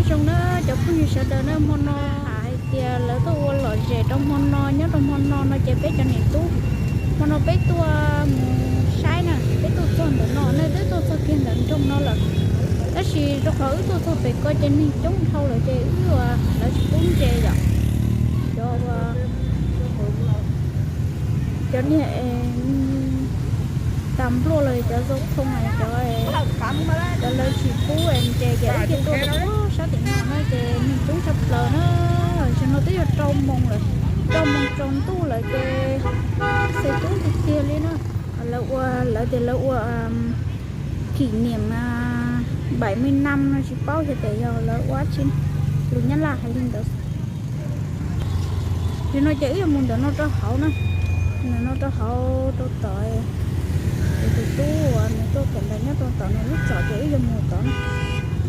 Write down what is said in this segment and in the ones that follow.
Zoo na cov phooj ywg sawv daws na, hmo no hais tias lawv tuaj ua lom zem rau hmo no, nyob rau hmo no no ces peb cov niam tub, hmo no peb tuaj mus saib na, peb tuaj txog ntawm no, nej twb tuaj txog kiag ntawm nroog no lawm. Tab sis rau qhov wb tuaj txog pem ko ces neeg coob dhau lawm ces wb ua lawv tsis pub ntses yom. Cov ua cov niag tas npluaj los cov zau khoo cov, cov lawv tsis pub ntses ces wb thiaj tuaj rau sab tim no na ces neeg coob tshaj plaws na. Tam sim no twb yog rau moos lawm, rau moos tsaus ntuj lawm ces xes coob tiag tiag li na. Lawv ua, lawv tias lawv ua kỷ niệm bảy mươi năm no tsis paub xyov tias yog lawv ua dab tsi, lus Nyab Laj hais li ntawd. Yog no ces wb yuav mus ntawm no rau hauv na, ntawm no rau hauv rau tod. Ces tus tub uas nws tuaj kawm ntawv nyob rau tom nws lub tsom ces wb yuav mus tod na.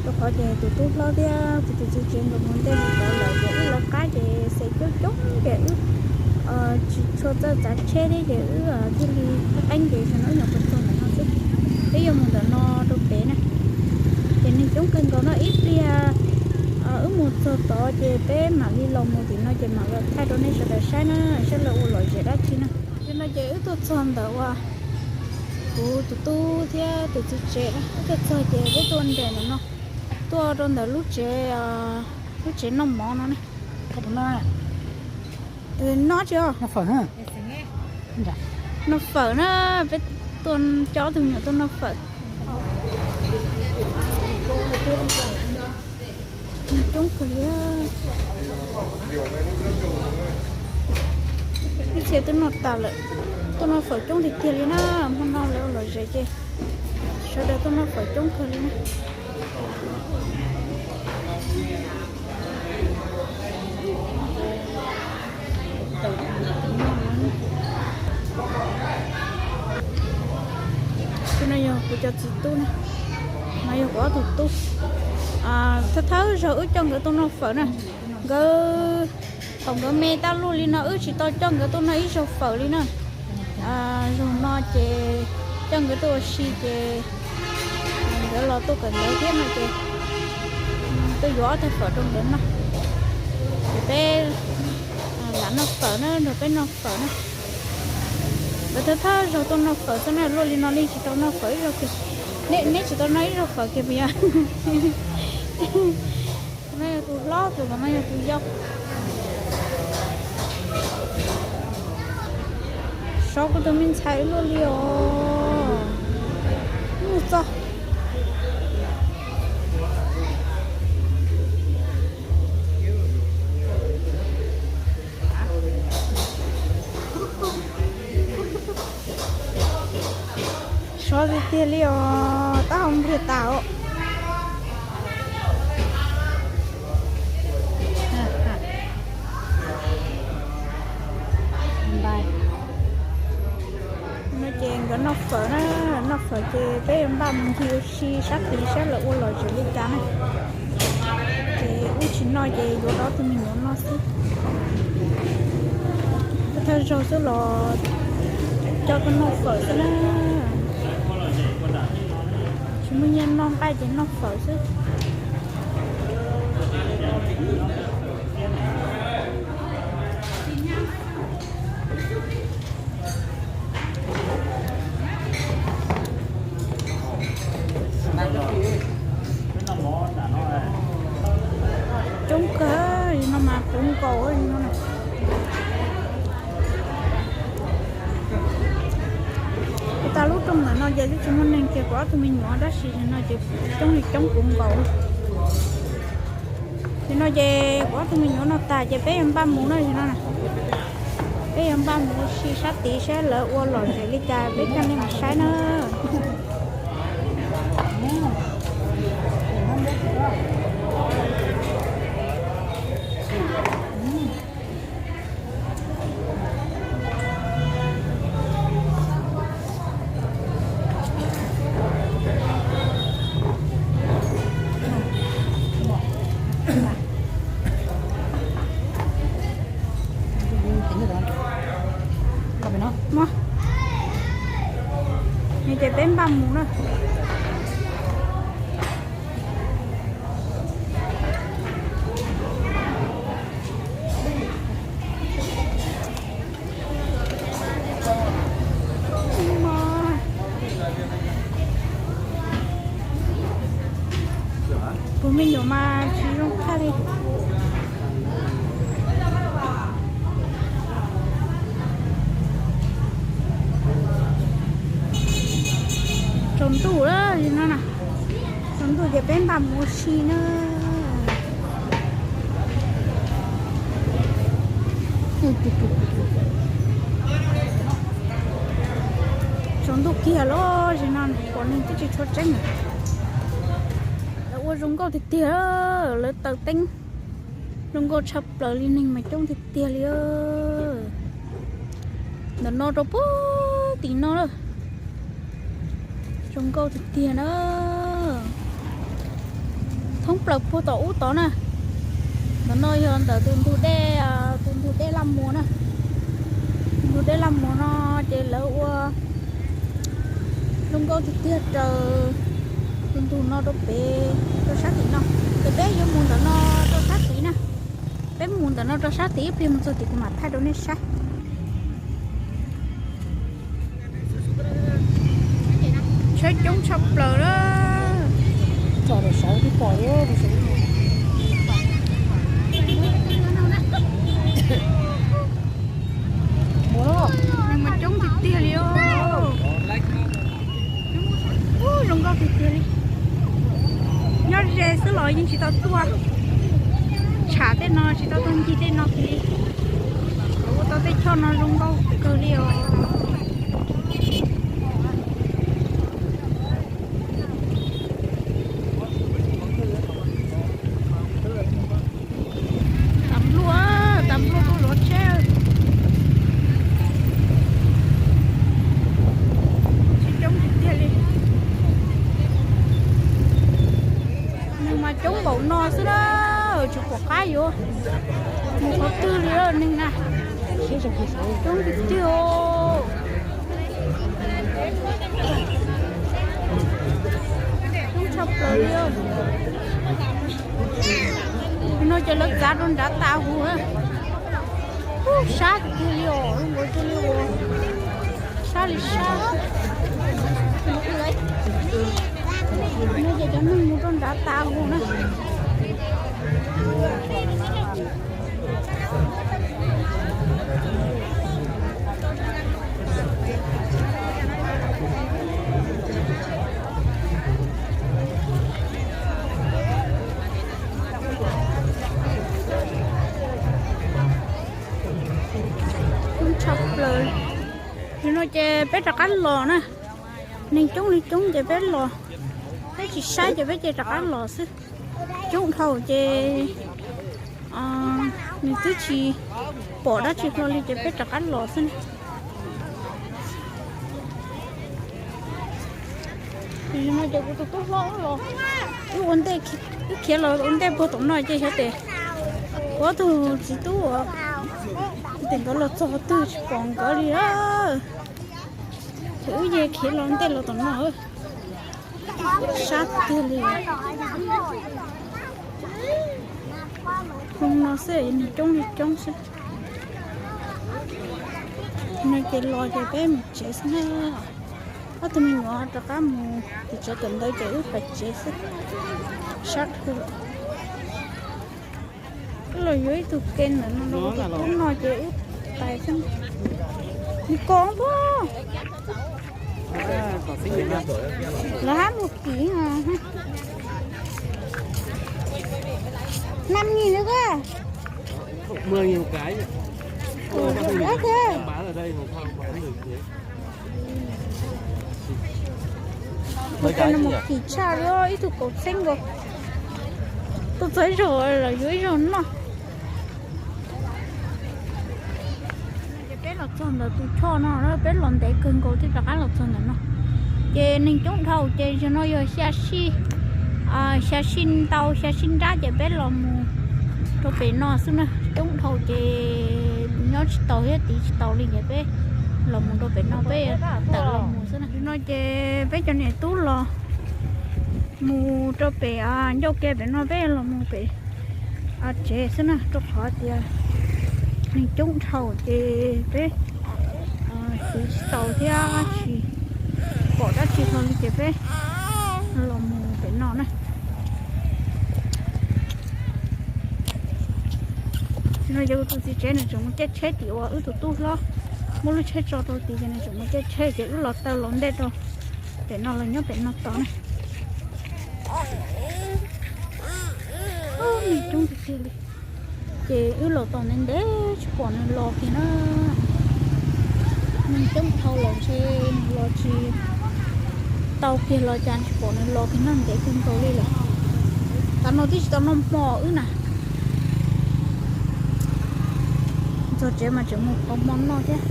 Rau qhov ces tus tub hlob thiab kuv tus txiv tsev nkawd mus ntej mus tod lawm ces wb lawv qab ces xes coob coob ces wb tsis tshua txawj tsav tsheb thiab ces wb thiaj li qeeb qeeb ces tam sim no wb nyuam qhuav txog ntawm no xwb. Peb yuav mus ntawm no rau pem na. Ces neeg coob kawg nkaus no, ib pliag wb mus txog tod ces peb mam li los mus tim no ces mam los thaij rau nej sawv daws saib na, saib lawv ua lom zem dab tsi na. Tam sim no ces wb tuaj txog ntawm uas kuv tus tub thiab tus txiv tsev, wb tuaj txog ces peb tuaj nres ntawm no, tuaj rau ntawm lub tsev, lub tsev noj mov no ne. Noj tsi os? Noj fawm na, peb tuaj coj ob tug me nyuam tuaj noj fawm. Coob kawg li. Ib txhia twb noj tas lawm, tuaj noj fawm coob tiag tiag li na. Hmo no lawv lom zem ces sawv daws tuaj noj fawm coob kawg li na. Tus no yog kuv cov txiv tub na, no yog kuv ob tug tub. Thawj thawj zaug wb coj nkawd tuaj noj fawm na, nkawd, thaum nkawd me taj luj li no wb tsis tau coj nkawd tuaj noj ib zaug fawm li na. Zaum no ces coj nkawd tuaj ua si ces nkawd los tuaj kawm ntawv thiab no ces tuaj yuav ob tug fawm rau nkawd noj. Ces peb lam noj fawm na, nrog peb noj fawm na. Nkawd thawj thawj zaug tuaj noj fawm xwb na, luaj li no yeej tsis tau noj fawm ib zaug kiag. Neb tsis tau noj ib zaug fawm kiag puas yog? No yog tus hlob, tus no yog tus yau. Sov kuv tus me ntxhais luaj li os. Mus txog. Sov tiag tiag li os, taub hau npliag tas os. No ces nkawd noj fawm na, noj fawm ces peb yuav npaj mus ncig ua si sab tid saib lawv ua lom zem li cas na. Ces wb tsis noj ces yuav rau ob tug me nyuam noj xwb. Thawj zaug xwb los coj tuaj noj fawm xwb na. Tsis muaj nyiaj noj nqaij ces noj fawm xwb. Coob kawg li no mas puv nkaus li no. Kuv tas lub rooj ntawm no ces twb tsis muaj neeg kiag, kuv ob tug me nyuam tab sis no ces coob li coob puv nkaus. Tam sim no ces kuv ob tug me nyuam noj tas ces peb yuav npaj mus na, tam sim no na. Peb yuav npaj mus ua si sab tid saib lawv ua lom zem li cas peb coj nej mus saib na. Ces peb npaj mus na. Kuv me nyuam mas tsis zoo tshaj li. Tsaus ntuj lawm no na. Tsaus ntuj ces peb npaj mus ua si na. Tsaus ntuj kiag lawm no, pom neeg twb tsis tshua tseeb. Lawv ua zoo nkauj tiag tiag, lawv taws teeb zoo nkauj tshaj plaws li, neeg mas coob tiag tiag li. Ntawm no rau puag tim no lawm. Zoo nkauj tiag tiag na. Thoob plaws puag tom ub tod na. Ntawm no yog ntawm tus ntug dej, tus ntug dej Laj Muas na. Tus ntug dej Laj Muas no ces lawv ua zoo nkauj tiag tiag raws tus ntug no rau pem, rau sab tim no. Ces peb yuav mus ntawm no rau sab tid na. Peb mus ntawm no rau sab tid, ib pliag mus txog tid kuv mam thaij rau nej saib. Tsheb coob tshaj plaws lawm. Neeg mas coob tiag tiag li os. Ub, zoo nkauj tiag tiag li. Nyob ze xwb los yeej tsis tau tuaj tsham tej no, tsis tau tuaj ncig tej no kiag li. Ua tau tej choj no zoo nkauj kawg li os. Tas npluaj, tas npluaj tuaj lov tsheb. Tsis coob tiag tiag li. Neeg mas coob npaum no xwb na, tsis pom qab yuav mus qhov twg li lawm neeg na. Coob tiag tiag os. Coob tshaj plaws li. No ces lawv txav rau nrad tas huv. Ub, sab tiag tiag li os, zoo nkaus li uas sab li sab. No ces cov neeg mus rau nrad tas huv na. Coob tshaj plaws. Yog no ces peb rov qab los na. Neeg coob li coob ces peb los, peb tsis saib ces peb ces rov qab los xwb. Coob dhau ces nws twb tsis pom dab tsi hlo li ces peb rov qab los xwb na. Yog no ces kuv tus tub hlob los, wb ua ntej, wb khiav los ua ntej puag tom no ces xyov tes kuv ob tug txiv tub uas tes nkawd los txog twg tsis pom nkawd li. Ces wb yeej khiav los ntej los tom no. Sab tiag li. Hmo no xwb neeg coob li coob xwb. No ces los ces peb mus tsev xwb na. Ob tug me nyuam rov qab mus tim tsev kawm ntawv ces wb pais tsev xwb. Sab dhau. Wb los yuav ib tug ke ntawm no rau tus tub no ces wb pais xwb. Nws kos tuaj. Lawv hab mus kim. Năm nghìn nữa cơ. Mười nghìn một cái nhỉ? Ơ kìa. Ua cas no mus kim tshaj li, ib tug kaum txheeb nkaus. Tuaj txog ib zaug los yuav ib zaug noj. Ces peb los txog ntawm tus choj no, peb los ntev kawg nkaus thiaj rov qab los txog ntawm no. Ces neeg coob dhau ces zaum no yog xya sij, xya sij ntau xya sij nrab ces peb los mus rau pem no xwb na. Coob dhau ces nyob tsis tau thiab tiv tsis tau li ces peb los mus rau pem no peb tawm los mus xwb na. No ces peb cov niam tub los mus rau pem ncauj ke pem no peb los mus pem tsev xwb na, rau qhov tias neeg coob dhau ces peb tiv tsis tau thiab tsis pom dab tsi hlo li ces peb los mus pem no na. No yog kuv tus txiv tsev nws tseem mus caij tsheb tim uas wb tus tub hlob muab lub tsheb tso rau tid ces nws tseem mus caij tsheb ces wb los taw los ntej rau pem no los nyob pem no tos na. Neeg coob tiag tiag li. Ces wb los tau ntev ntev tsis pom nws los kiag na. Neeg coob dhau los ntshe nws los tsis tau kiag los cas tsis pom nws los kiag na, ntev kawg nkaus li lawm. Tav no twb tsis tau noj hmo wb na. Txog tsev mas tseem mus qhov hmo noj thiab.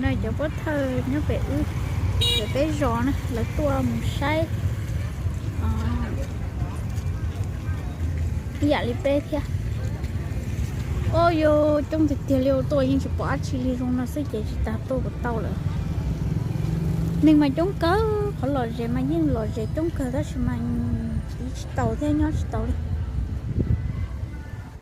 No cov pov thawj nyob pem wb, pem peb zos na, lawv tuaj mus saib ib yam li peb thiab. Os, yog coob tiag tiag li, tuaj yeej tsis pom dab tsi li, zoo no xwb ces tsis tas tuaj puas tau lawm. Neeg mas coob kawg, qhov lom zem mas yeej lom zem coob kawg tab sis mas tiv tsis taus thiab nyob tsis taus li.